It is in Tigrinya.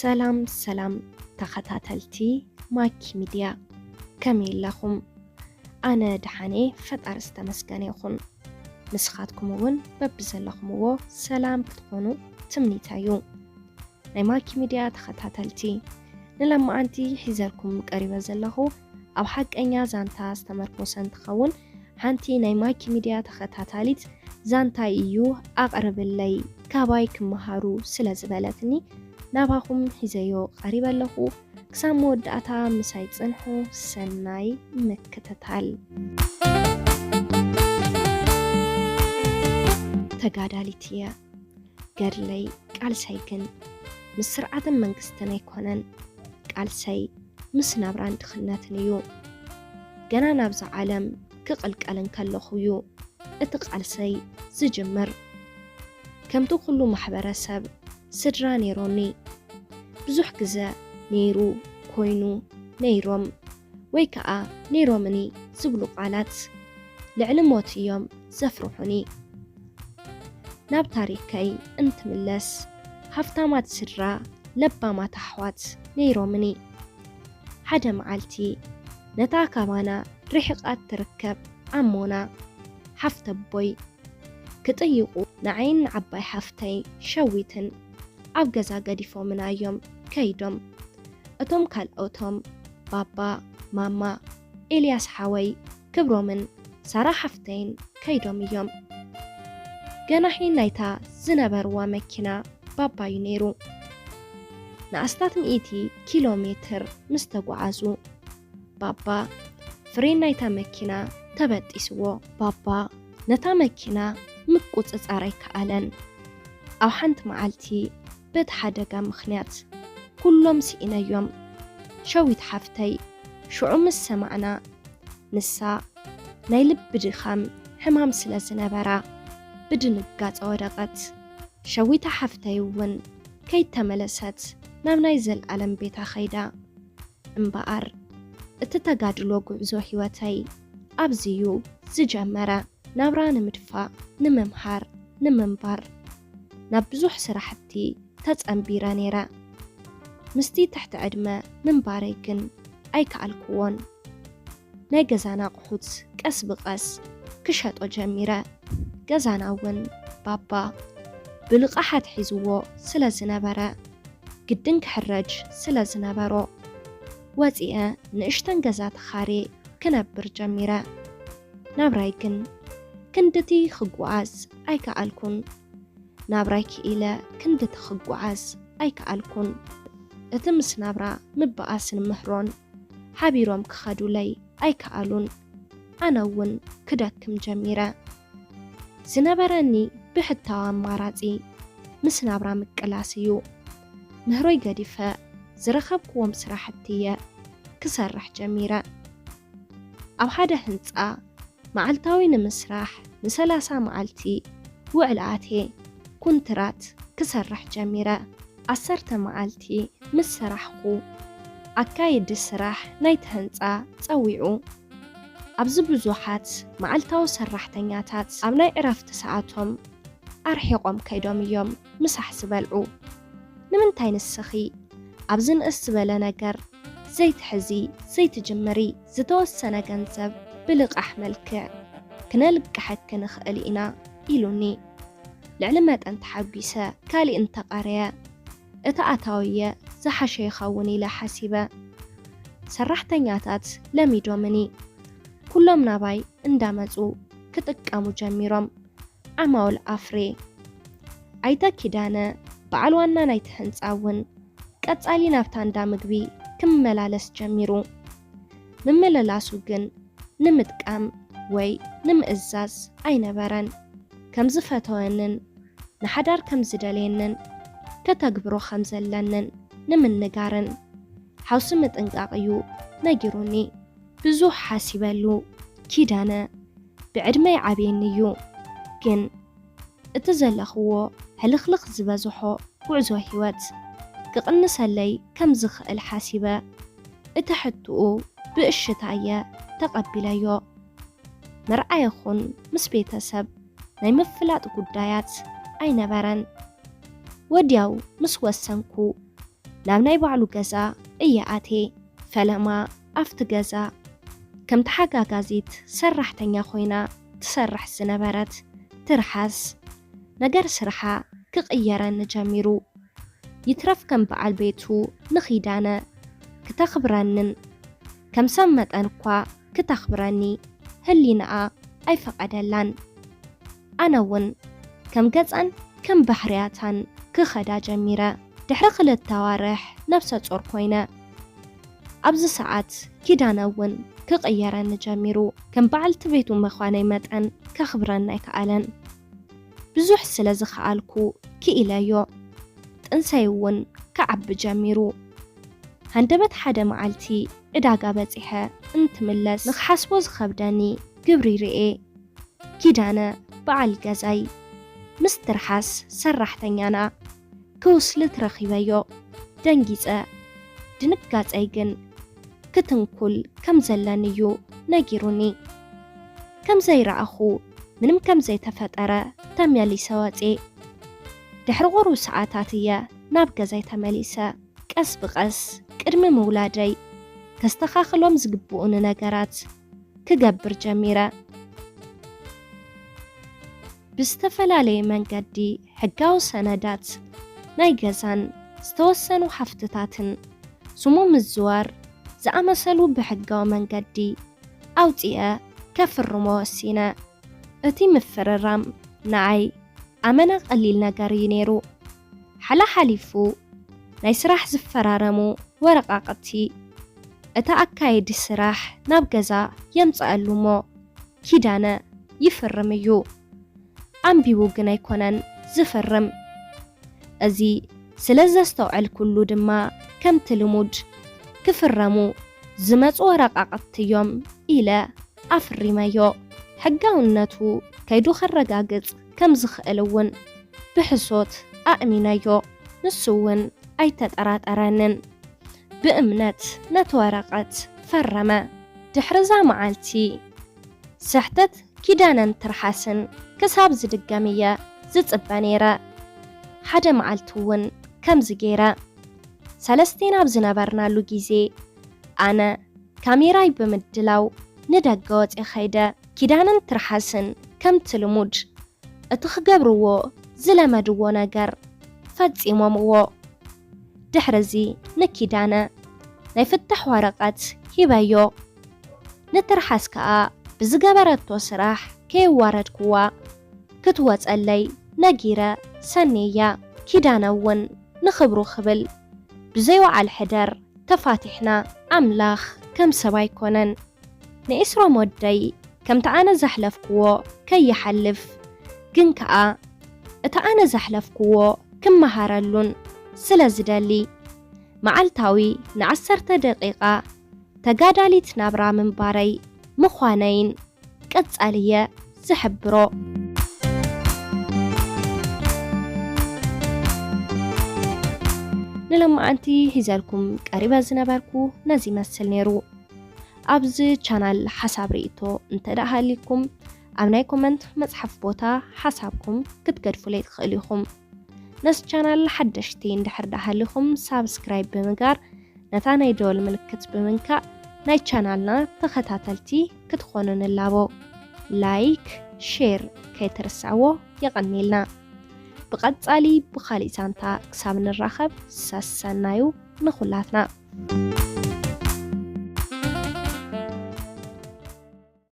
ሰላም ሰላም ተኸታተልቲ ማኪ ሚድያ፣ ከመይ ኣለኹም? ኣነ ደሓነ፣ ፈጣሪ ዝተመስገነ ይኹን። ንስኻትኩም እውን በብዘለኹምዎ ሰላም ክትኾኑ ትምኒተይ እዩ። ናይ ማኪ ሚድያ ተኸታተልቲ፣ ንለማዓንቲ ሒዘልኩም ቀሪበ ዘለኹ ኣብ ሓቀኛ ዛንታ ዝተመርኮሰ እንትኸውን፣ ሓንቲ ናይ ማኪ ሚድያ ተኸታታሊት ዛንታይ እዩ ኣቕርብለይ፣ ካባይ ክመሃሩ ስለ ዝበለትኒ ናባኹም ሒዘዮ ቀሪበ ኣለኹ። ክሳብ መወዳእታ ምሳይ ጽንሑ። ሰናይ ምክትታል። ተጋዳሊት እየ። ገድለይ ቃልሰይ ግን ምስ ስርዓትን መንግስትን ኣይኮነን። ቃልሰይ ምስ ናብራን ድኽነትን እዩ። ገና ናብዛ ዓለም ክቕልቀል እንከለኹ እዩ እቲ ቃልሰይ ዝጅምር። ከምቲ ኩሉ ማሕበረሰብ ስድራ ነይሮኒ። ብዙሕ ግዘ ነይሩ፣ ኮይኑ፣ ነይሮም ወይ ከዓ ነይሮምኒ ዝብሉ ቃላት ልዕሊ ሞት እዮም ዘፍርሑኒ። ናብ ታሪከይ እንትምለስ፣ ሃፍታማት ስድራ፣ ለባማት ኣሕዋት ነይሮምኒ። ሓደ መዓልቲ ነታ ካባና ርሒቓ እትርከብ ኣሞና ሓፍተቦይ ክጥይቑ ንዓይን ንዓባይ ሓፍተይ ሸዊትን ኣብ ገዛ ገዲፎምና እዮም ከይዶም። እቶም ካልኦቶም ባባ፣ ማማ፣ ኤልያስ ሓወይ፣ ክብሮምን ሳራ ሓፍተይን ከይዶም እዮም። ገናሒ ናይታ ዝነበርዋ መኪና ባባዩ ነይሩ። ንኣስታት ሚእቲ ኪሎ ሜትር ምስ ተጓዓዙ፣ ባባ ፍሬን ናይታ መኪና ተበጢስዎ። ባባ ነታ መኪና ምቁጽጻር ኣይከኣለን። ኣብ ሓንቲ መዓልቲ በቲ ሓደጋ ምኽንያት ኩሎም ስኢነዮም። ሸዊት ሓፍተይ ሽዑ ምስ ሰማዕና፣ ንሳ ናይ ልቢ ድኻም ሕማም ስለ ዝነበራ ብድንጋጸ ወደቐት። ሸዊታ ሓፍተይ እውን ከይተመለሰት ናብ ናይ ዘልኣለም ቤታ ኸይዳ። እምበኣር እቲ ተጋድሎ ጉዕዞ ህይወተይ ኣብዚዩ ዝጀመረ። ናብራ ንምድፋእ፣ ንምምሃር፣ ንምንባር ናብ ብዙሕ ስራሕቲ ተጸንቢረ ነይረ። ምስቲ ትሕቲ ዕድመ ምንባረይ ግን ኣይከኣልክዎን። ናይ ገዛና ኣቑሑት ቀስ ብቐስ ክሸጦ ጀሚረ። ገዛና እውን ባባ ብልቓሕ ኣትሒዝዎ ስለ ዝነበረ፣ ግድን ክሕረጅ ስለ ዝነበሮ፣ ወጺኤ ንእሽተን ገዛ ተኻርየ ክነብር ጀሚረ። ናብራይ ግን ክንድቲ ክጓዓዝ ኣይከኣልኩን። ናብራይ ክኢለ ክንድቲ ክጓዓዝ ኣይከኣልኩን። እቲ ምስ ናብራ ምብኣስን ምህሮን ሓቢሮም ክኸዱለይ ኣይከኣሉን። ኣነ እውን ክደክም ጀሚረ። ዝነበረኒ ብሕታዊ ኣማራጺ ምስ ናብራ ምቅላስ እዩ። ምህሮይ ገዲፈ ዝረኸብክዎም ስራሕቲ እየ ክሰርሕ ጀሚረ። ኣብ ሓደ ህንጻ መዓልታዊ ንምስራሕ ንሰላሳ መዓልቲ ውዕል ኣትየ ኩንትራት ክሰርሕ ጀሚረ። ዓሰርተ መዓልቲ ምስ ሰራሕኩ፣ ኣካየዲ ስራሕ ናይቲ ህንጻ ጸዊዑ። ኣብዚ ብዙሓት መዓልታዊ ሰራሕተኛታት ኣብ ናይ ዕረፍቲ ሰዓቶም ኣርሒቖም ከይዶም እዮም ምሳሕ ዝበልዑ። ንምንታይ ንስኺ ኣብዚ ንእስ ዝበለ ነገር ዘይትሕዚ፣ ዘይትጅምሪ? ዝተወሰነ ገንዘብ ብልቓሕ መልክዕ ክነልቅሐኪ ንኽእል ኢና ኢሉኒ። ልዕሊ መጠን ተሓጒሰ። ካሊእ እንተቐረየ እቲ ኣታውየ ዝሓሸ ይኸውን ኢለ ሓሲበ። ሰራሕተኛታት ለሚዶምኒ። ኩሎም ናባይ እንዳመጹ ክጥቀሙ ጀሚሮም። ዓማውል ኣፍርየ። ኣይተ ኪዳነ፣ በዓል ዋና ናይቲ ህንጻ እውን ቀጻሊ ናብታ እንዳ ምግቢ ክመላለስ ጀሚሩ። ምምልላሱ ግን ንምጥቃም ወይ ንምእዛዝ ኣይነበረን። ከም ዝፈተወንን ንሓዳር ከም ዝደልየንን ከተግብሮ ከም ዘለንን ንምንጋርን ሓውሲ ምጥንቃቕ እዩ ነጊሩኒ። ብዙሕ ሓሲበሉ። ኪዳነ ብዕድመ ይዓብየኒ እዩ፣ ግን እቲ ዘለኽዎ ሕልኽልኽ ዝበዝሖ ጉዕዞ ህይወት ክቕንሰለይ ከም ዝኽእል ሓሲበ፣ እቲ ሕቶኡ ብእሽታ እየ ተቐቢለዮ። መርዓ ይኹን ምስ ቤተሰብ ናይ ምፍላጥ ጉዳያት ኣይነበረን። ወዲያው ምስ ወሰንኩ፣ ናብ ናይ ባዕሉ ገዛ እየ ኣትየ። ፈለማ ኣብቲ ገዛ ከም ተሓጋጋዚት ሰራሕተኛ ኮይና ትሰርሕ ዝነበረት ትርሓስ፣ ነገር ስርሓ ክቕየረኒ ጀሚሩ። ይትረፍ ከም በዓል ቤቱ ንኪዳነ ክተኽብረንን ከም ሰብ መጠን እኳ ክተኽብረኒ ህሊናኣ ኣይፈቐደላን። ኣነ እውን ከም ገጸን ከም ባህርያታን ክኸዳ ጀሚረ። ድሕሪ ክልተ ኣዋርሕ ነብሰ ጾር ኮይነ። ኣብዚ ሰዓት ኪዳነ እውን ክቕየረኒ ጀሚሩ። ከም በዓልቲ ቤቱ ምዃነይ መጠን ከኽብረኒ ኣይከኣለን። ብዙሕ ስለ ዝኸኣልኩ ክኢለዮ። ጥንሰይ እውን ክዓቢ ጀሚሩ። ሃንደበት ሓደ መዓልቲ ዕዳጋ በጺሐ እንትምለስ ንኽሓስቦ ዝኸብደኒ ግብሪ ርእየ። ኪዳነ በዓል ገዛይ ምስ ትርሓስ ሰራሕተኛና ክውስልት ረኺበዮ። ደንጊጸ። ድንጋጸይ ግን ክትንኩል ከም ዘለኒ እዩ ነጊሩኒ። ከም ዘይረኣኹ፣ ምንም ከም ዘይተፈጠረ ተመሊሰ ወጽየ። ድሕሪ ቁሩብ ሰዓታት እየ ናብ ገዛይ ተመሊሰ። ቀስ ብቐስ ቅድሚ ምውላደይ ከስተኻኽሎም ዝግብኡኒ ነገራት ክገብር ጀሚረ። ብዝተፈላለየ መንገዲ ሕጋዊ ሰነዳት ናይ ገዛን ዝተወሰኑ ሃፍትታትን ስሙ ምዝዋር ዝኣመሰሉ ብሕጋዊ መንገዲ ኣውጺአ ከፍርሞ ወሲነ። እቲ ምፍርራም ንዓይ ኣመና ቀሊል ነገር እዩ ነይሩ። ሓላሓሊፉ ናይ ስራሕ ዝፈራረሙ ወረቓቕቲ እታ ኣካየዲ ስራሕ ናብ ገዛ የምጽኣሉ እሞ ኪዳነ ይፍርም እዩ። ኣንቢቡ ግን ኣይኮነን ዝፍርም። እዚ ስለ ዘስተውዐልኩሉ ድማ ከምቲ ልሙድ ክፍረሙ ዝመጹ ወረቓቕቲ እዮም ኢለ ኣፍሪመዮ። ሕጋውነቱ ከይዱ ከረጋግጽ ከም ዝኽእል እውን ብሕሶት ኣእሚነዮ። ንሱ እውን ኣይተጠራጠረንን። ብእምነት ነቲ ወረቐት ፈረመ። ድሕሪ እዛ መዓልቲ ስሕተት ኪዳነን ትርሓስን ክሳብ ዝድገም እየ ዝጽበ ነይረ። ሓደ መዓልቲ እውን ከምዚ ገይረ። ሰለስቴና ኣብ ዝነበርናሉ ግዜ ኣነ ካሜራይ ብምድላው ንደገ ወጺ ኸይደ። ኪዳነን ትርሓስን ከምቲ ልሙድ እቲ ክገብርዎ ዝለመድዎ ነገር ፈጺሞምዎ። ድሕርዚ ንኪዳነ ናይ ፍታሕ ወረቐት ሂበዮ። ንትርሓስ ከኣ ብዝገበረቶ ስራሕ ከየዋረድክዋ ክትወጸለይ ነጊረ ሰንየያ። ኪዳነ እውን ንኽብሩ ክብል ብዘይወዓል ሕደር ተፋቲሕና። ኣምላኽ ከም ሰብ ኣይኮነን። ንኤስሮም ወደይ ከምቲ ኣነ ዘሕለፍክዎ ከይሓልፍ፣ ግን ከኣ እቲ ኣነ ዘሕለፍክዎ ክመሃረሉን ስለ ዝደሊ፣ መዓልታዊ ንዓሰርተ ደቂቓ ተጋዳሊት ናብራ ምንባረይ ምዃነይን ቀጻሊ እየ ዝሕብሮ። ንሎማዓንቲ ሒዘልኩም ቀሪበ ዝነበርኩ ነዚ ይመስል ነይሩ። ኣብዚ ቻናል ሓሳብ ርእይቶ እንተ ደኣ ሃልይኩም፣ ኣብ ናይ ኮመንት መጽሓፍ ቦታ ሓሳብኩም ክትገድፉለይ ትኽእሉ ኢኹም። ነዚ ቻናል ሓደሽቲ እንድሕር ደኣ ሃሊኹም፣ ሳብስክራይብ ብምግባር፣ ነታ ናይ ደወል ምልክት ብምንካእ፣ ናይ ቻናልና ተኸታተልቲ ክትኾኑ ንላቦ። ላይክ፣ ሼር ከይትርስዕዎ፣ የቐንየልና። ብቐጻሊ ብኻሊእ ዛንታ ክሳብ ንራኸብ፣ ሰሰናዩ ንኹላትና።